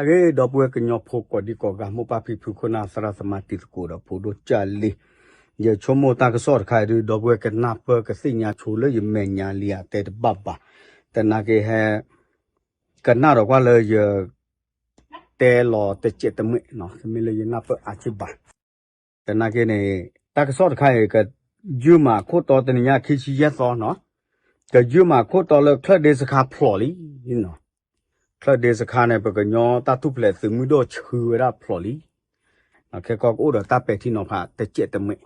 ဂ့ၤ ဒီပုၢ်ဝဲၢ်ကညီဖိကိးဒံကိးဂၤ မိၢ်ပၢ်ဖံဖု ခိၣ်နၢ်သရၣ်သမါတံၤသကိးဒီးဖိဒိၣ်ကၢ်လံ, ယဆိကမိၣ်တၢ်ကစီၣ်တခါအံၤဒုး ဒီပုၢ်ဝဲၢ်ကနၢ်ပၢၢ်ကသ့ၣ်ညါဆိလၢယမဲာ်ညါလံဧါ တဲတဘၣ်ဘၣ်, သနာ်က့ဟဲ ကနၣ်ဒီးကွၢ်လၢယ တဲလီၤတစဲးတမှဲးနီၤ တမ့ၢ်လၢယနၢ်ပၢၢ်အါက့ဘၣ်. သနာ်က့န့ၣ် တၢ်ကစီၣ်တခါအံၤ ကယုၢ်မၤခိၣ်တီတနံၤညါခံဆံယဲၢ်သီနီၤ, ကယုၢ်မၤခိၣ်တီလၢချၢၣ်ဒ့စခါဖျိးလံနီၤ. ချၢၣ်ဒ့စခါန့ၣ် ပကညီတၢ်ထူၣ်ဖျဲးသုးမုၢ်ဒိၣ်ဆှၢဝဲဒၣ်ဖျိးလံ, ခဲကီၢ်ကအိၣ်ဒီးတၢ်ပဲာ်ထံနီၤဖးတစဲးတမှဲး,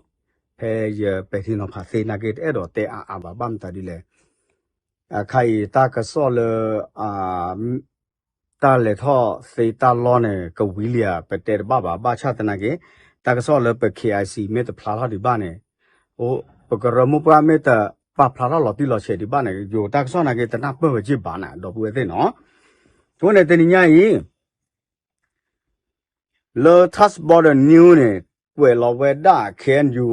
ဖဲယပဲာ်ထံနီၤဖးသ့နာ်က့ တအဲၣ်ဒိးတဲအါအါဘၣ် ဘၣ်မတၤဒ်လဲၣ် အခါအံၤတၢ်ကစီၣ်လၢ တၢ်လဲၤထီၣ်သ့တၢ်လီၢ်န့ၣ် ကဝံၤလံဧါ ပတဲတဘၣ်ဘၣ် ဘၣ်ဆၣ်သနာ်က့ တၢ်ကစီၣ်လၢပ K I C မ့ၢ်တဖျါထီၣ်ဒံးဘၣ်န့ၣ်, ပကရၢမိၢ်ပှၢ်မ့ၢ်တပာ်ဖျါထီၣ်လီၤတံၢ်လီၤဆဲးဒံးဘၣ်န့ၣ် ယိၤတၢ်ကစီၣ်နာ်က့ တနၢ်ပၢၢ်ဝဲက့ဘၣ်နၤ ဒီပုၢ်ဝဲၢ်သ့ၣ်နီၤ. အဃိန့ၣ်တနံၤညါအံၤ လၢ Trust Border News န့ၣ် ကွဲးလီၤဝဲဒၣ် K N U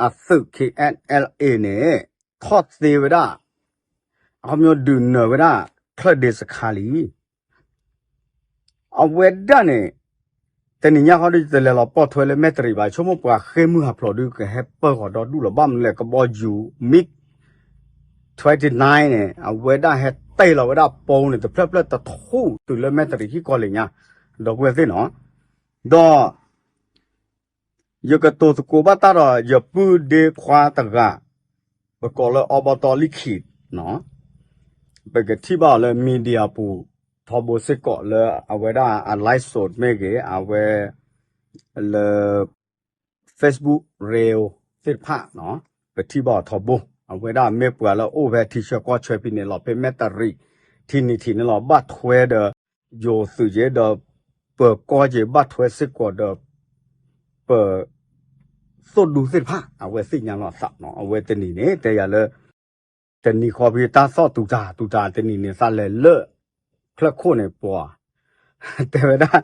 အသုး K N L A န့ၣ် ထီၣ်သ့ဝဲဒၣ် အခီပညီဒုးနၢၤဝဲဒၣ် ချၢၣ်ဒ့စခါလံ. အဝဲဒၣ်န့ၣ် တနံၤညါဃီဒီး တလဲၤလီၤပိာ်ထွဲလၢမဲၣ်တရံးဘၣ် ဆိကမိၣ်ပှၤဃ့ၢ်မုၢ်ဟးဖျိးဒုးကဟဲပၢၢ်ဃီၤဒီဒူၣ်လီၤ ဘၣ်မနုၤလဲၣ် ကဘီယူၤ MiG twenty-nine န့ၣ် အဝဲဒၣ်ဟဲတ့ၢ်လီၤဝဲဒၣ်ပိန့ၣ် တဖျၢၣ်ဖျၢၣ်တထူၣ်တုၤလၢမဲၣ်တရံးဟံၣ်ကီၢ်လံၤညါ ဒီပုၢ်ဝဲၢ်သ့ၣ်နီၤ. ဒီး ယကတိၤသကိးဘၣ်တၢ်ဒီး ယပုၢ်ဒ့ခွါတဂၤ ပကိးလၢအီဘီတီလံခံ ပကထံၣ်ဘၣ်အီၤလၢ media ပူၤ ထီဘိစ့ၢ်ကီးလၢအဝဲဒၣ်အ live show မ့ၢ်ဂ့ၤ အဝဲ လၢ Facebook reel သ့ၣ်တဖၣ် ပထံၣ်ဘၣ်အီၤထီဘိ အဝဲဒၣ်မ့ၢ်ပှၤလၢအိၣ်ဖဲထံဆၢကီၢ်ဆၢဖဲန့ၣ်လီၤ ဖဲမဲၣ်တရံး ထံနံၤထံးန့ၣ်လီၤ ဘၣ်ထွဲဒီး ယိၤသုးက့ဒီး ပၢၤကီၢ်က့ ဘၣ်ထွဲစ့ၢ်ကီးဒီး ပ သိၣ်ဒူသ့ၣ်တဖၣ် အဝဲသ့ၣ်ညါလီၤအသးနီၤ အဝဲတနံၤန့ၣ် တဲယၤလၢ တနံၤဃီဖဲတၢ်သီၣ်တူၤတၢ်တူၤတၢ်တနံၤန့ၣ် သးလဲၤလၢ ချၢၣ်ခိၣ်န့ၣ်ပှၤ တဲဝဲဒၣ်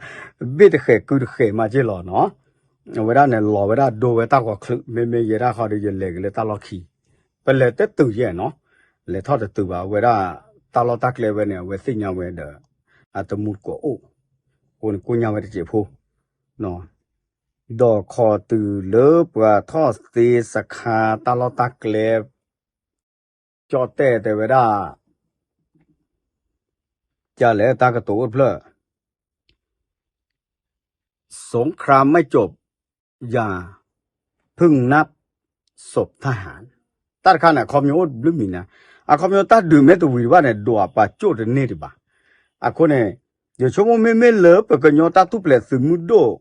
ဘ့ၣ်တဃဲးကုတဃဲးမးက့လီၤနီၤ အဝဲဒၣ်န့ၣ်လီၤဝဲဒၣ်ဒိဝဲတၢ်ဂီၤချုး မ့မ့ၢ်ယဲဒၣ်ဃီဒီး ယလဲၤက့ၤလၢတၢ်လီၢ်ခံ ပလဲၤတတုၤယဲနီၤ လဲၤထီၣ်တတုၤဘၣ် အဝဲဒၣ် တၢ်လီၢ်တၢ်ကျဲဝဲန့ၣ် အဝဲသ့ၣ်ညါဝဲဒီး အတမူတကိးအိၣ် အဃိန့ၣ် ကိညါဝဲတစဲးဖိ ဒီးခီတုၤလၢပှၤထီၣ်သ့စခါတၢ်လီၢ်တၢ်ကျဲ ကၠီၣ်တဲၣ်တဲဝဲဒၣ် ကလဲၣ်တၢ်ကတိၤအိၣ်တဖျၢၣ် สงครามไม่จบ อย่าเพิ่งนับศพทหาร တၢ်တခါန့ၣ် အခီပညီအိၣ်တဘျုးမံၤနၤ အခီပညီတၢ်ဒုးမ့ၢ်တဝံၤတဘၣ်န့ၣ် ဒွးပာ်ကၠိၣ်တန့ၢ်ဒံးဘၣ် အဃိန့ၣ် ယဆိကမိၣ်မ့မ့ၢ်လၢပကညီတၢ်ထူၣ်ဖျဲးသုးမုၢ်ဒိၣ်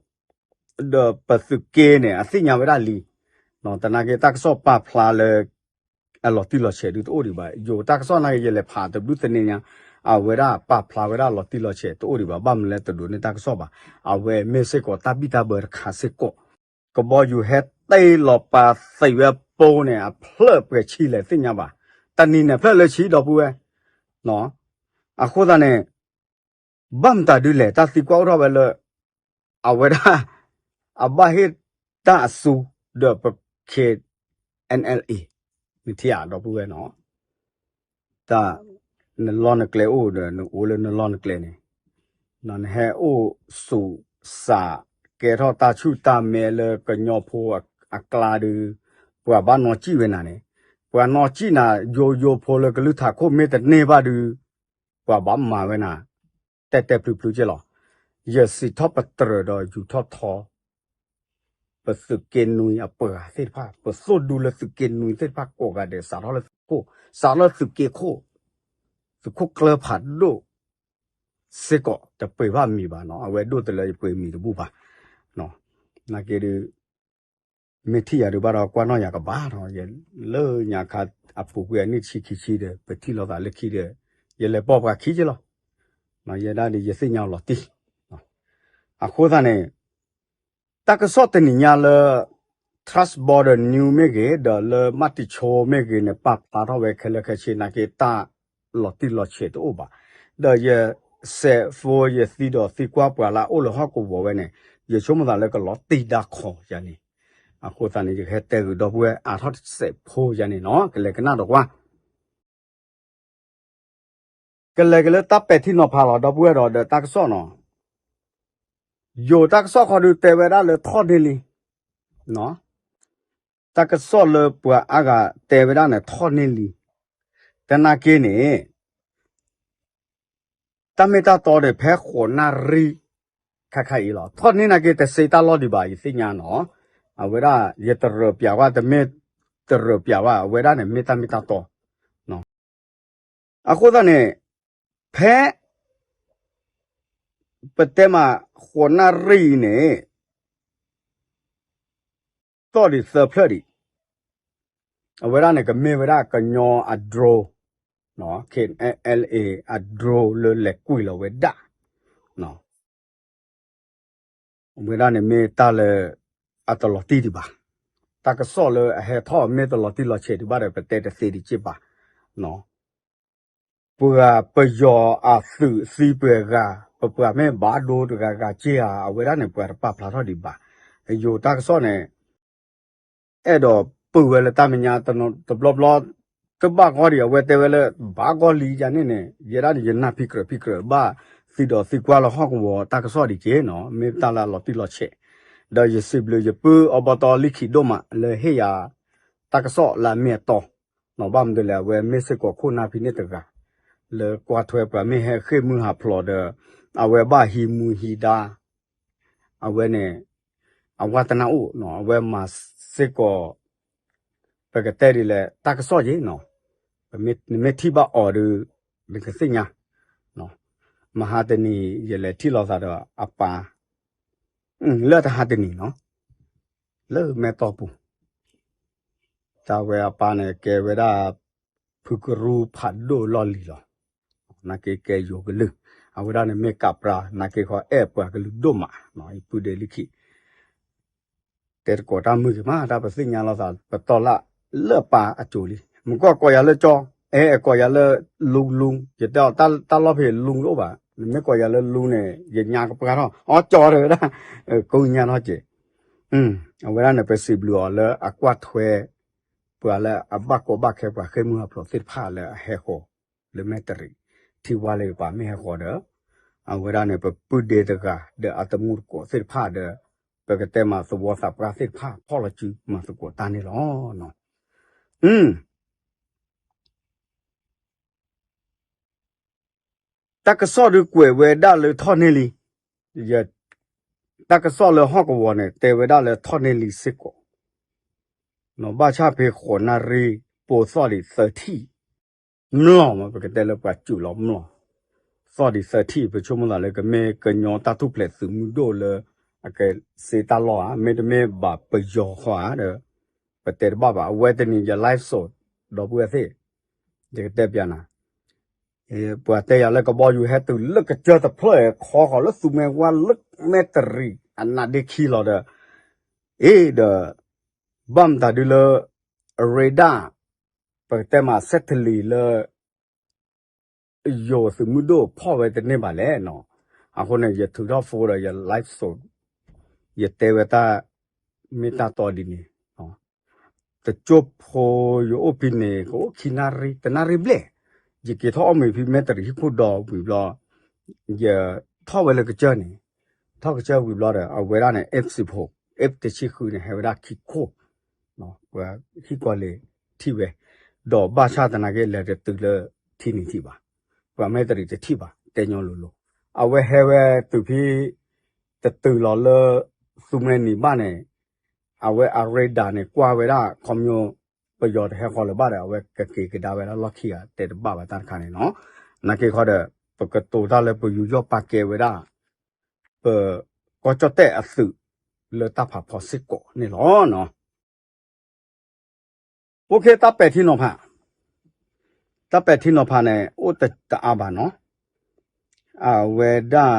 ဒီးပသုးက့န့ၣ် အသ့ၣ်ညါဝဲဒၣ်လံ သနာ်က့တၢ်ကစီၣ်ပာ်ဖျါလၢ အလီၤတံၢ်လီၤဆဲးဒုးတအိၣ်ဒံးဘၣ် ယိၤတၢ်ကစီၣ်နာ်က့ ယလဲၤဖးတဘျုးသန့ညါ အဝဲဒၣ်ပာ်ဖျါဝဲဒၣ်လီၤတံၢ်လီၤဆဲးတအိၣ်ဒံးဘၣ် ဘၣ်မနုၤလဲၣ်တဒိးန့ၢ်တၢ်ကစီၣ်ဘၣ် အဝဲမ့ၢ်စ့ၢ်ကီးတၢ်ဘံၣ်တၢ်ဘၢတခါစ့ၢ်ကီး ကဘီယူၤဟဲတ့ၢ်လီၤပာ်သံးဝဲပိန့ၣ် အဖျၢၣ်ပှဲၤဆံလဲၣ်သ့ၣ်ညါဘၣ် တနံၤန့ၣ်ဖျၢၣ်လၢဆံဒီပုၢ်ဝဲၢ် အဃိသတးန့ၣ် ဘၣ်မတၤဒုးလဲၣ် တၢ်သံကွၢ်အိၣ်ထီၣ်ဝဲလၢ အဝဲဒၣ် အဘၣ်ဟ့ၣ်တၢ်အသူ ဒီးပ K N L A နထံၣ်ဧါ ဒီပုၢ်ဝဲၢ်နီၤ တၢ် နလီၢ်နကျဲအိၣ်ဒီး နအိၣ်လၢနလီၢ်နကျဲန့ၣ် နဟဲအိၣ်သူၣ်စး ကဲထီၣ်တၢ်ဆူၣ်တၢ်မဲလၢကညီဖိအကျါဒုး ပှၤဘၣ်နီၣ်စံၣ်ဝဲနၤန့ၣ် ပှၤနီၣ်စံၣ်နၤ ယိယိဖိလၢကလုၢ်ထးခိၣ်မ့ၢ်တန့ၢ်ဘၣ်ဒုး ပှၤဘၣ်မၤဝဲနၤ တဲတဲပျုၤပျုၤက့လီၤ. ယစံးထီၣ်ပတြၢၤဒီးယူၤထီၣ်ထီ ပသုးက့နွံအပှၤသ့ၣ်တဖၣ် ပသိၣ်ဒူလၢသုးက့နွံသ့ၣ်တဖၣ်ကိးဂၤဒဲး စးထီၣ်လၢသုးခိၣ် စးထီၣ်လၢသုးက့ခိၣ် သုးခိၣ်ကျၢၢ်ဖးဒိၣ် စ့ၢ်ကီး တပှ့ၤဘၣ်မံၤဘၣ်နီၤ အဝဲဒိၣ်တလၢယပှ့ၤမံၤတဘူၣ်ဘၣ် နာ်က့ဒုး မ့ၢ်ထံၣ်ယၤဒုးဘၣ်ဒီးကွၢ်နီၣ်ယၤကဘၣ်ဒီး ယလၢညါခါအပူၤကွံာ်အနံၣ်ဆံခံဆံဒီး ပထံၣ်လိာ်သးလၢခံဒီး ယလဲၤပိာ်ပှၤခံက့လီၤ. ယဲဒၣ်ဒီးယသ့ၣ်ညါအီၤလီၤတံၢ် အဃိသတးန့ၣ် တၢ်ကစီၣ်တနံၤညါလၢ Trust Border News မ့ၢ်ဂ့ၤ ဒီးလၢ မၢ်တံၤဆိ မ့ၢ်ဂ့ၤန့ၣ် ပာ်ဖျါထီၣ်ဝဲခဲလၢာ်ခဲဆ့နာ်က့ တၢ်လီၤတံၢ်လီၤဆဲးတအိၣ်ဘၣ်. ဒီးယစဲးဖိ ယသံဒီးသံကွၢ်ပှၤလၢအအိၣ်လၢဟီၣ်ကဝီၤဝဲန့ၣ် ယဆိကမိၣ်သးလၢကလီၤတံၢ်ဒါခီယၤန့ၣ် အဃိသတးန့ၣ် ယကဟဲတဲဂုာ်ဒီပုၢ်ဝဲၢ်အါထီၣ်တစဲးဖိယၤန့ၣ်နီၤ ကလဲၤကနၣ်ဒီးကွၢ် ကလဲၤက့ၤလၢတၢ်ပဲာ်ထံနီၤဖးလီၤ ဒီပုၢ်ဝဲၢ်ဒီး ဒီးတၢ်ကစီၣ်နီၤ. ယိၤတၢ်ကစီၣ်ခီဒုးတဲဝဲဒၣ်လၢထီၣ်န့ၢ်လံ, တၢ်ကစီၣ်လၢပှၤအါဂၤတဲဝဲဒၣ်န့ၣ်ထီၣ်န့ၢ်လံ, တနာ်က့န့ၣ် တၢ်မ့ၢ်တၢ်တီန့ၣ် ဖဲဃိးနၣ်ရံၣ် ခါခါအံၤလီၤ. ထီၣ်န့ၢ်နာ်က့တစ့တၢ်လီၢ်ဒံးဘၣ် ယသ့ၣ်ညါနီၤ. အဝဲဒၣ် ယတရၢးပျးဝဲ တမ့ၢ်တရၢးပျးဝဲ အဝဲဒၣ်န့ၣ် မ့ၢ်တၢ်မ့ၢ်တၢ်တီ. အဃိသတးန့ၣ် ဖဲ ပတဲမး ဃိးနၣ်ရံၣ်အံၤန့ၣ် သီၣ်ဒံးသၢဖျၢၣ်ဒံး, အဝဲဒၣ်န့ၣ် ကမ့ၢ်ဝဲဒၣ်ကညီအ drone, KNLA အ drone လၢလဲၤကွံာ်လီၤဝဲဒၣ်, အဝဲဒၣ်န့ၣ်မ့ၢ်တၢ်လၢ အတလီၤတံၢ်ဒံးဘၣ်. တၢ်ကစီၣ်လၢအဟဲထီၣ်မ့ၢ်တလီၤတံၢ်လီၤဆဲးဒံးဘၣ်ဒီး ပတဲတသ့ဒံးက့ၢ်ဘၣ်. ပှၤပယီၤအသုးသံပှဲၤဂၤ, ပပှၤမ့ၢ်ဘၣ်ဒိတဂၤဂၤက့ဧါ, အဝဲဒၣ်န့ၣ် ပှၤတပာ်ဖျါထီၣ်ဒံးဘၣ်. ယိၤတၢ်ကစီၣ်န့ၣ် အဲၣ်ဒိးပုၢ်ဝဲလၢတၢ်မဲာ်ညါတဘျီဘျီ, တဘၣ်ဂီၢ်ဒံး အဝဲတဲဝဲလၢ ဘၣ်ဂီၢ်လံယၤန့ၣ်န့ၣ် ယဲဒၣ်န့ၣ် ယနၢ်ဖံးကြၢးဖံးကြၢးဘၣ် သံဒီးသံကွၢ်လၢဟီၣ်ကဝီၤတၢ်ကစီၣ်ဒံးက့ၢ်နီၤ, မ့ၢ်တၢ်လၢအလီၤတံၢ်လီၤဆဲး, ဒီးယစံးဘျုးယပုၢ်အီဘီတီလံခံဒိၣ်မး လၢဟ့ၣ်ယၤ တၢ်ကစီၣ်လၢအမ့ၢ်အတီ, ဘၣ်မနုၤလဲၣ် အဝဲမ့ၢ်စ့ၢ်ကီးခိၣ်နၢ်ဖံန့ၣ်တဂၤ လၢကွၢ်ထွဲပှၤမ့ၢ်ဟဲဃ့ၢ်မုၢ်ဟးဖျိးဒီး အဝဲဘၣ်ဟံးမူဟံးဒါ အဝဲန့ၣ် အဝဲတနၢ်အိၣ်နီၤ, အဝဲမၤစ့ၢ်ကီး ပကတဲဒ်လဲၣ် တၢ်ကစီၣ်က့ၢ်နီၤ, နမ့ၢ်ထံၣ်ဘၣ်အီၤဒီး နကသ့ၣ်ညါ, မဟါတနံၤ ယလဲၤထံၣ်လိာ်သးဒီးအပၢ်, လၢတဟါတနံၤနီၤ, လၢမဲၢ်တီၢ်ပူၤ တၢ်ဝဲအပၢ်န့ၣ် ကဲဝဲဒၣ် ဖုကရူဖးဒိၣ်လီၢ်လံၤလီၤ. နာ်က့ကဲယိၤကလုၢ်, အဝဲဒၣ်န့ၣ်မ့ၢ်ကးပြါ နာ်က့ဃီအဲၣ်ပှၤကလုာ်ဒိၣ်မး, ယပုၢ်ဒ့လံခံ တဲတကိးတၢ်မုာ်က့ၤမး တၢ်ပသ့ၣ်ညါလိာ်သး ပတီၢ်လၢ်လၢပၢ်အစိၤလံ. မ့ၢ်ကွၢ်ကိးယၤလၢကၠီ, အဲ ကိးယၤလၢလူလူ, ယတဲအီၤတၢ်လီၢ်ဖဲလူတအိၣ်ဘၣ်, နမ့ၢ်ကိးယၤလၢလူန့ၣ် ယညါကပှၢ်ထီၣ်, အီ ကၠီတဲဝဲဒၣ်, ကိးညါထီၣ်က့ၤ. အဝဲဒၣ်န့ၣ် ပစံးဘျုးအီၤလၢအကွၢ်ထွဲ ပှၤလၢအဘၣ်ကီဘၣ်ခဲ ပှၤဃ့ၢ်မုၢ်ဟးဖျိးသ့ၣ်တဖၣ်လၢအဟဲဃီၤ လၢမဲၢ်တရံး ထံဝါလ့ပာ်မ့ၢ်ဟဲဃီၤဒီး အဝဲဒၣ်န့ၣ် ပပုၢ်ဒ့တဂၤ ဒီးအတမူတကိးသ့ၣ်တဖၣ်ဒီး ပကတဲမၤသဝီသးပှၢ်သ့ၣ်တဖၣ် ဖီၣ်လီၤစုမၤသကိးတၢ်န့ၣ်လီၤ. တၢ်ကစီၣ်ဒုးကွဲးဝဲဒၣ်လၢထီၣ်န့ၢ်လံ, တၢ်ကစီၣ်လၢဟီၣ်ကဝီၤန့ၣ် တဲဝဲဒၣ်လၢထီၣ်န့ၢ်လံစ့ၢ်ကီး, ဘၣ်ဆၣ်ဖဲဃိးနၣ်ရံၣ် ပိာ်သီၣ်ဒံးသၢထံၣ်, မျိာ်မး ပကတဲလၢပှၤစူးလီၤမျိာ်, သီၣ်ဒံးသၢထံၣ် ပဆိကမိၣ်သးလၢကမ့ၢ်ကညီတၢ်ထူၣ်ဖျဲးသုးမုၢ်ဒိၣ်လၢ အကစ့တၢ်လီၢ်ဧါ, မ့တမ့ၢ်ဘၣ်ပယီၤဃီဧါဒီး ပတဲတဘၣ်ဘၣ်. အဝဲတနံၤယ live စိး ဒီပုၢ်ဝဲၢ်သ့ၣ်, ယကတဲပျးနၤ ပှၤတဲယၤလၢကဘီယူၤဟဲတုၤလၢကစၢၢ်တဖျၢၣ် ခီဃီၤလၢသူမွဲဝါလၢမဲၢ်တရံး အနးဒ့ခံလီၤဒီး, အ့ဒီး ဘၣ်မတၤဒုလၢ အရ့ဒၣ် ပကတဲမး satellite လၢ ယိၤသုးမုၢ်ဒိၣ်ဖီၣ်ဝဲတန့ၢ်ဘၣ်လဲၣ်နီၤ. အဃိန့ၣ် ယထုးထီၣ် phone ဒီးယ live စိး ယတဲဝဲတၢ်မ့ၢ်တၢ်တီဒ်န့ၣ်, တကၠိဖိယအိၣ်ဖဲန့ၣ် ကအိၣ်ခံနၣ်ရံၣ် တနၣ်ရံၣ်ဘျဲၣ်, ယက့ၤထီၣ်အီၣ်မ့ၤဖဲမဲၢ်တရံးဟံၣ်ခိၣ်ဒီဝံၤဘျီ, ယထီၣ်ဝဲလၢကစၢၢ်န့ၣ်, ထီၣ်ကစၢၢ်ဝံၤဘျီဒီး အဝဲဒၣ်န့ၣ် F စံးဖိ, F တဆံဃုန့ၣ် ဟဲဝဲဒၣ်ခံခိၣ်, ပှၤဟံၣ်ကီးလံၤထံၣ်ဝဲ, ဒီးဘၣ်ဆၣ်သနာ်က့လဲၤတတုၤလၢထံနံၤထံးဘၣ်, ပှၤမဲၢ်တရံးတထံၣ်ဘၣ် တဲညီလိၤလိၤ, အဝဲဟဲဝဲတုၤဖဲ တတုၤလီၤလၢ သူမွဲနံၤဘၣ်န့ၣ်, အဝဲအရ့ဒၣ်န့ၣ် ကွၢ်ဝဲဒၣ်ခီဖျိ ပယီၤတဟဲဃီၤလၢၤဘၣ်ဒီး အဝဲကက့ၤကဒါဝဲဒၣ်လီၢ်ခံဂၤ တဲတဘၣ်ဘၣ်တၢ်တခါန့ၣ်နီၤ. နာ်က့ခီဒီး ပကတိၤတၢ်လၢပယူးယီၣ်ပာ်ကဲဝဲဒၣ် ပကီၢ်ကၠီၣ်တဲၣ်အသုး လၢတၢ်ဖးဖီစ့ၢ်ကီးန့ၣ်လီၤ. OK တၢ်ပဲာ်ထံနီၤဖး, တၢ်ပဲာ်ထံနီၤဖးန့ၣ် အိၣ်တအါဘၣ်နီၤ, အဝဲဒၣ်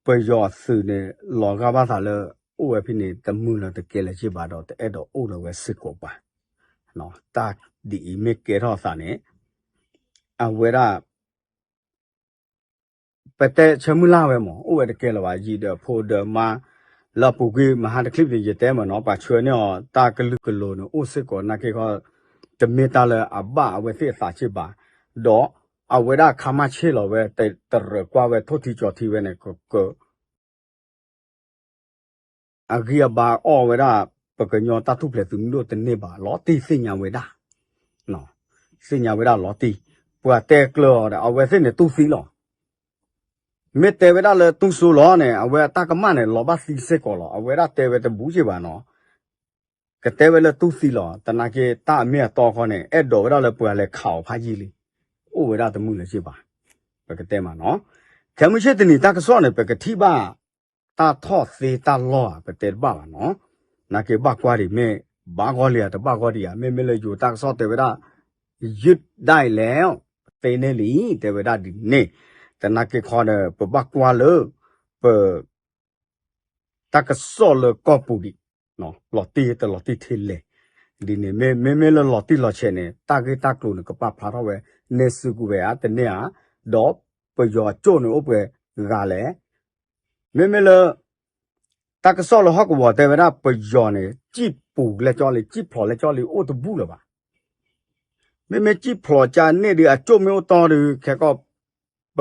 ပယီၤသုးန့ၣ် လီၤဂာ်ဘၣ်သးလၢ အိၣ်ဝဲဖဲန့ၣ် တမုာ်လၢၤတကဲလၢၤက့ဘၣ်ဒီး တအဲၣ်ဒိးအိၣ်လၢၤဝဲစ့ၢ်ကီးဘၣ်, တၢ်ဒ်အံၤမ့ၢ်ကဲထီၣ်သးန့ၣ် အဝဲဒၣ် ပတဲဆၢမုၢ်လၢ်ဝဲမး အိၣ်ဝဲတကဲလၢၤဘၣ် ယံာ်ဒီးဖိဒီးမါ လၢအပူၤကွံာ်မဟါတချံၣ်န့ၣ် ယတဲမးနီၤ ပှၤဆှၢန့ၢ်အီၤ တၢ်ကလုာ်ကလိၤန့ၣ် အိၣ်စ့ၢ်ကီးနာ်က့ခီ တမ့ၢ်တၢ်လၢအဘၣ်အဝဲသ့ၣ်အသးက့ဘၣ်, ဒီးအဝဲဒၣ်ခါမၣ်ဆ့ၣ်လီၤဝဲ တရၢးကွၢ်ဝဲထိၣ်ထံကၠီၤထံဝဲန့ၣ် က အဂံၢ်အဘါအီၣ်ဝဲဒၣ် ပကညီတၢ်ထူၣ်ဖျဲးသုးမုၢ်ဒိၣ်တန့ၢ်ဘၣ် လီၤတံၢ်သ့ၣ်ညါဝဲဒၣ်, သ့ၣ်ညါဝဲဒၣ်လီၤတံၢ်, ပှၤတဲကျၢၤအီၤဒီး အဝဲသ့ၣ်န့ၣ်တူၢ်သံလီၤ. မ့ၢ်တဲဝဲဒၣ်လၢတူၢ်စိလီၤန့ၣ် အဝဲအတၢ်ကမၣ်န့ၣ် လီၤဘၣ်သံစ့ၢ်ကီးလီၤ. အဝဲဒၣ်တဲဝဲတဘူးက့ဘၣ်နီၤ, ကတဲဝဲလၢတူၢ်သံလီၤ. သနာ်က့တၢ်အမ့ၢ်အတီခီန့ၣ် အဲၣ်ဒိးဝဲဒၣ်လၢပှၤလဲၤခးအီၤဖးယံာ်လံ, အိၣ်ဝဲဒၣ်တမုာ်လၢၤက့ဘၣ်. ပကတဲမးနီၤ, ခဲမုၢ်ဆ့ၣ်တနံၤတၢ်ကစီၣ်န့ၣ် ပကထံၣ်ဘၣ် တၢ်ထီၣ်သ့တၢ်လီၢ်ဧါ ပတဲတဘၣ်ဘၣ်နီၤ, နာ်က့ဘၣ်ကွၢ်ဒံး မ့ၢ်ဘၣ်ဂီၢ်လံဧါ တဘၣ်ဂီၢ်ဒံးဧါ, မ့မ့ၢ်လၢယိၤတၢ်ကစီၣ်တဲဝဲဒၣ် ယုၢ်ဒၣ်လဲၣ် သ့န့ၢ်လံ တဲဝဲဒၣ်ဒ်န့ၣ်, သနာ်က့ခီဒီး ပဘၣ်ကွၢ်လၢ ပ တၢ်ကစီၣ်လၢကီၢ်ပူၤဒံး, လီၤတံၢ်တလီၤတံၢ်ထဲလဲၣ်, ဒ်န့ၣ် မ့မ့ၢ်လၢလီၤတံၢ်လီၤဆဲးန့ၣ် တၢ်ဂ့ၢ်တၢ်ကျိၤန့ၣ် ကပာ်ဖျါထီၣ်ဝဲ န့ၢ်စုကဝဲၤဧါ တန့ၢ်ဧါ, ဒီးပယီၤအကၠိၣ်န့ၣ်အိၣ်ပှဲၤဂၤလဲၣ်, မ့မ့ၢ်လၢ တၢ်ကစီၣ်လၢဟီၣ်ကဝီၤတဲဝဲဒၣ် ပယီၤန့ၣ် စံၣ်ပူၤလဲၣ်ကၠီလံ စံၣ်ဖျိးလဲၣ်ကၠီလံ အိၣ်တဘူၣ်လၢၤဘၣ်. မ့မ့ၢ်စံၣ်ဖျိးကၠီန့ၣ်ဒီး အကၠိၣ်မ့ၢ်အိၣ်တီဒီး ခဲကီၢ် ပ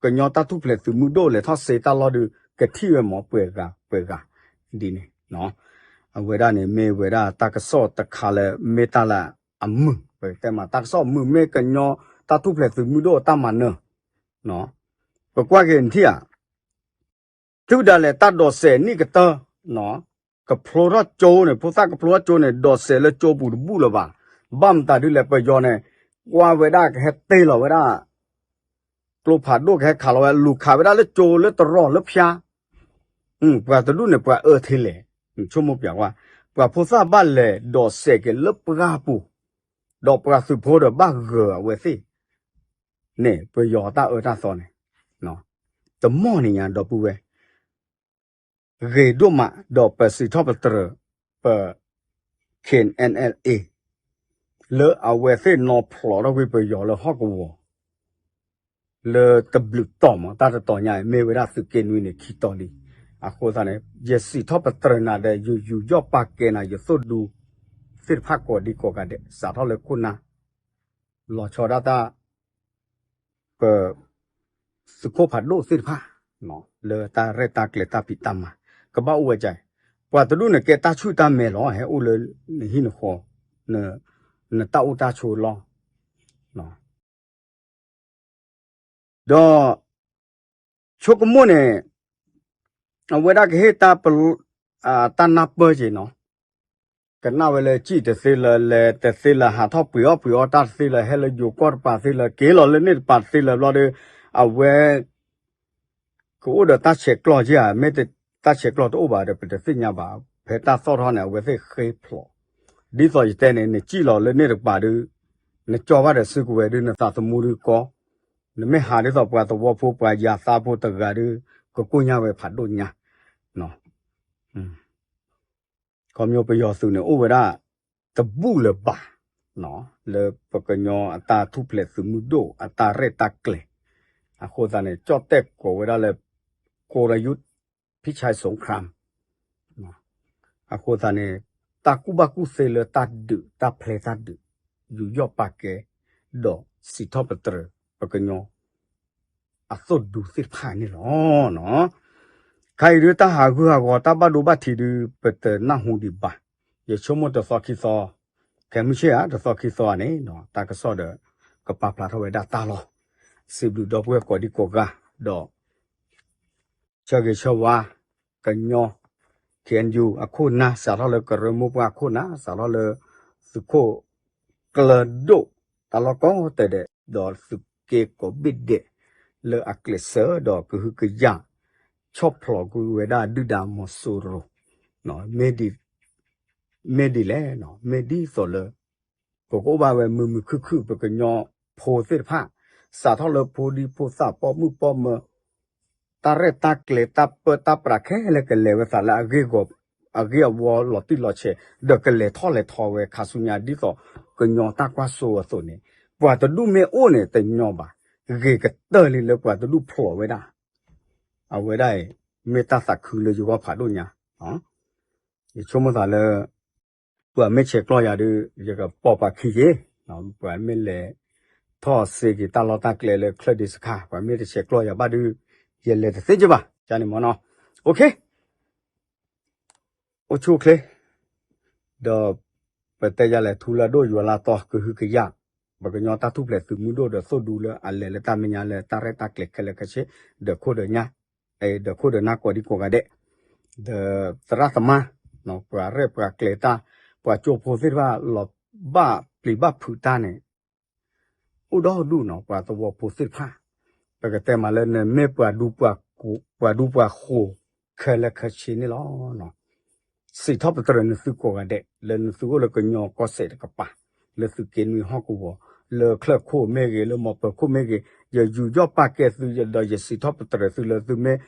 ကညီတၢ်ထူၣ်ဖျဲးသုးမုၢ်ဒိၣ်လဲၤထီၣ်စ့တၢ်လီၢ်ဒီး ကထံၣ်ဝဲမ့ၢ်ပှဲၤဂၤပှဲၤဂၤ ဒ်န့ၣ်, အဝဲဒၣ်န့ၣ် မ့ၢ်ဝဲဒၣ်တၢ်ကစီၣ်တခါလၢမ့ၢ်တၢ်လၢအမုာ် ပကတဲမး တၢ်ကစီၣ်မုာ် မ့ၢ်ကညီတၢ်ထူၣ်ဖျဲးသုးမုၢ်ဒိၣ်အတၢ်မၤနၢၤ, ပကွၢ်က့ၤနထံၣ်ဧါ တုၤဒၣ်လဲာ်တၢ်ဒိးစဲးနံၣ်ကတၢၢ်, ကဖျိထီၣ်ကၠိန့ၣ် ဖိသၣ်ကဖျိထီၣ်ကၠိန့ၣ် ဒိးစဲးလၢကၠိပူၤတဘူၣ်လၢၤဘၣ်. ဘၣ်မတၤဒ်လဲၣ် ပယီၤန့ၣ် ကွၢ်ဝဲဒၣ်ကဟဲတ့ၢ်လီၤဝဲဒၣ် ကျိဖးဒိၣ်ကဟဲခးလီၤဝဲ လူၤခးဝဲဒၣ်လၢကၠိလၢတရီးလၢဖၠါ, ပှၤတဒူၣ်န့ၣ် ပှၤအၢထဲလဲၣ်, ဆိကမိၣ်ပျးကွၢ်, ပှၤဖိသၣ်ဘၣ်လဲၤဒိးစဲးက့ၤလၢပှၢ်ပူၤ, ဒီးပှၤသုးဖိဒီးဘၣ်ဂၢၤအဝဲသ့ၣ်န့ၣ် ပယီၤတၢ်အၢတၢ်သီန့ၣ်, တမီၢ်န့ၣ်ညါဒီပုၢ်ဝဲၢ် ဂ့ၤဒိၣ်မး ဒီးပစံးထီၣ်ပတြၢၤ ပ K N L A လၢအဝဲသ့ၣ်နီၤဖျိးထီၣ်ကွံာ်ပယီၤလၢဟီၣ်ကဝီၤ လၢတဘျုးတီၤမး တၢ်တတီၤညါအံၤ မ့ၢ်ဝဲဒၣ်သုးက့နွံန့ၣ် ခံတီၤလံ. အဃိသတးန့ၣ် ယစံးထီၣ်ပတြၢၤနၤဒီး ယယူးယီၣ်ပာ်ကဲနၤ ယသိၣ်ဒူသ့ၣ်တဖၣ် ကိးဒံကိးဂၤဒဲး စးထီၣ်လၢခိၣ်နၢ် လီၤဆီဒၣ်တၢ် ပ သုးခိၣ်ဖးဒိၣ်သ့ၣ်တဖၣ် လၢတၢ်ရဲၣ်တၢ်ကျဲၤတၢ်ဖံးတၢ်မၤ ကဘၣ်အိၣ်ဝဲဒ်အံၤ, ပှၤတဒူၣ်န့ၣ်ကဲတၢ်ဆူၣ်တၢ်မဲာ်လီၤ ဟဲအိၣ်လၢနဟံၣ်နဃီ နတၢ်အိၣ်တၢ်ဆိးလီၢ် ဒီး ဆိကမိၣ်န့ၣ် အဝဲဒၣ်ကဟ့ၣ်တၢ်ပ တၢ်နၢ်ပၢၢ်က့ၤနီၤ, ကနၣ်ဝဲလၢစံၣ်တသ့လၢၤ လဲၤတသ့လၢၤ ဟးထီၣ်ပှ့ၤအီၣ်ပှ့ၤအီတၢ်တသ့လၢၤ ဟဲလၢယိၤကီၢ်တပၤသ့လၢၤ က့ၤလီၤလၢန့ၣ်တပၤတသ့လၢၤဘျီဒီး အဝဲ ကအိၣ်ဒီးတၢ်ဆဲးကျိးက့ဧါ မ့ၢ်တၢ်ဆဲးကျိးတအိၣ်ဘၣ်ဒီး ပတသ့ၣ်ညါဘၣ် ဖဲတၢ်သီၣ်ထီၣ်န့ၣ် အဝဲသ့ၣ်ဃ့ဖျိး ဒ်သိးယတဲန့ၣ် နစံၣ်လီၤလၢန့ၣ်တကပၤဒီး နကၠီဘၣ်ဒီးစုကဝဲၤဒုး နသးသမူဒုးကီ နမ့ၢ်ဟးဒ်သိးပှၤသဝီဖိ ပှၤယၤသးဖိတဂၤဒီး ကကိၢ်ညါဝဲဖးဒိၣ်ညါ ခီဖျိပယီၤသုးန့ၣ် အိၣ်ဝဲဒၣ်တဘူၣ်လၢၤဘၣ် လၢပကညီအတၢ်ထူၣ်ဖျဲးသုးမုၢ်ဒိၣ် အတၢ်ရဲၣ်တၢ်ကျဲၤ အဃိသတးန့ၣ် ကၠီၣ်တဲၣ်ကိးဝဲဒၣ်လၢ ကီရယုၢ် ဖံၣ်ဆဲး စူခရၣ် အဃိသတးန့ၣ် တၢ်ကူၣ်ဘၣ်ကူၣ်သ့လၢတၢ်ဒုး တၢ်ဖျဲးတၢ်ဒုး ယူးယီၣ်ပာ်ကဲ ဒီးစံးထီၣ်ပတြၢၤ ပကညီ အသိၣ်ဒူသ့ၣ်တဖၣ်န့ၣ်လီၤ. ခါအံၤဒုး တၢ်ဟးဂူာ်ဟးဂီၤ တၢ်ဘၣ်ဒိဘၣ်ထံးဒုး ပတနၢ်ဟူဒံးဘၣ်. ယဆိကမိၣ်တသီခံသီ ခဲမုၢ်ဆ့ၣ်ဧါ တသီခံသီဧါန့ၣ် တၢ်ကစီၣ်ဒီး ကပာ်ဖျါထီၣ်ဝဲဒၣ်တၢ်လီၤ. စံးဘျုးဒီပုၢ်ဝဲၢ်ကိးဒံကိးဂၤ ဒီး ဆၢဂ့ၤဆၢဝါ ကညီ K N U အခိၣ်နၢ် စးထီၣ်လၢကရၢမိၢ်ပှၢ်အခိၣ်နၢ် စးထီၣ်လၢ သုးခိၣ်ကျၢၢ်ဒိၣ် တၢ်လီၢ်ကိးတဲဒဲး ဒီးသုးက့ကိးဘ့ၣ်ဒဲး လၢအကျဲးစၢးဒီးကဟုကယာ် ဆီၣ်ဖျိးကွံာ်ဝဲဒၣ်ဒုၣ်ဒါမီၤစိရိၤ မ့ၢ်ဒ်လဲၣ် မ့ၢ်ဒ်သိးလၢ ပကအိၣ်ဘၣ်ဝဲမုာ်မုာ်ခုၣ်ခုၣ် ပကညီဖိသ့ၣ်တဖၣ် စးထီၣ်လၢဖိဒံဖိသၣ် ပိာ်မုၣ်ပိာ်မၢၤ တၢ်ရဲၣ်တၢ်ကျဲၤ တၢ်ပၢတၢ်ပြးခဲလၢာ် ကလဲၤဝဲသးလၢအဂ့ၢ်အဝီလီၤတံၢ်လီၤဆဲး ဒီးကလဲၤထီၣ်လဲၤထီဝဲခါဆူညါ ဒ်သိးကညီတၢ်ကွၢ်စိအသိးန့ၣ် ပှၤတဒူၣ်မ့ၢ်အိၣ်န့ၣ် တညီဘၣ် ဂ့ၤကတၢၢ်လံလၢပှၤတဒူၣ်ဖျိးဝဲဒၣ် အဝဲဒၣ်အံၤ မ့ၢ်တၢ်သးခုလၢယဂီၢ်ဖးဒိၣ်ညါ ယဆိကမိၣ်သးလၢ ပှၤမ့ၢ်ဆဲးကျိးယၤဒီး ယကပိာ်ပာ်ခံက့ၤ, ပှၤမ့ၢ်လဲၤထီၣ်စ့က့ၤတၢ်လီၢ်တၢ်ကျဲလၢချၢၣ်ဒ့စခါ ပှၤမ့ၢ်တဆဲးကျိးယၤဘၣ်ဒီး ယလဲၤတသ့က့ၤဘၣ် ကန့ၣ်မ့ၢ်နီၤ, OK, အိၣ်ဆူၣ်အိၣ်ချ့ ဒီး ပတဲယၤလဲၣ် ထူလၢဒိၣ်ယွၤလၢအသီ ကဟုကယာ် ပှၤကညီတၢ်ထူၣ်ဖျဲးသုးမုၢ်ဒိၣ်ဒီးသိၣ်ဒူလၢအလဲၤလၢတၢ်မဲာ်ညါ လၢတၢ်ရဲၣ်တၢ်ကျဲၤခဲလၢာ်ခဲဆ့ ဒီးခိၣ်ဒီးညါ ဒီးခိၣ်ဒီးနၢ်ကိးဒံကိးဂၤဒဲး ဒီးသရၣ်သမါ ပှၤရဲၣ်ပှၤကျဲၤတၢ် ပှၤကၠိဖိသ့ၣ်တဖၣ် လီၤဘၣ်ပျံၤဘၣ်ဖုးတၢ်န့ၣ် အိၣ်ဒီဒူၣ်နီၤ ပှၤသဝီဖိသ့ၣ်တဖၣ် ပကတဲမးလၢနမ့ၢ်ပှၤဒူ ပှၤဒူပှၤဃိၤခဲလၢာ်ခဲဆ့န့ၣ်လီၤ. စံးထီၣ်ပတြၢၤနသုကိးဂၤဒဲး လၢနသုအိၣ်လၢကညီကီၢ်စဲၣ်တကပၤ လၢသုးက့နွံဟီၣ်ကဝီၤ လၢချၢၣ်ခိၣ်မ့ၢ်ဂ့ၤ လၢမီၤပၢၤခိၣ်မ့ၢ်ဂ့ၤ ယယူးယီၣ်ပာ်ကဲသု ဒီးယစံးထီၣ်ပတြၢၤသုလၢသုမ့ၢ်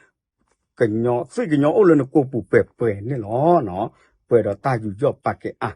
ကညီ သ့ၣ်ကညီအိၣ်လၢနကိာ်ပူၤပှဲၤပှဲၤန့ၣ်လီၤ. ပှဲၤဒီးတၢ်ယူးယီၣ်ပာ်ကဲအါ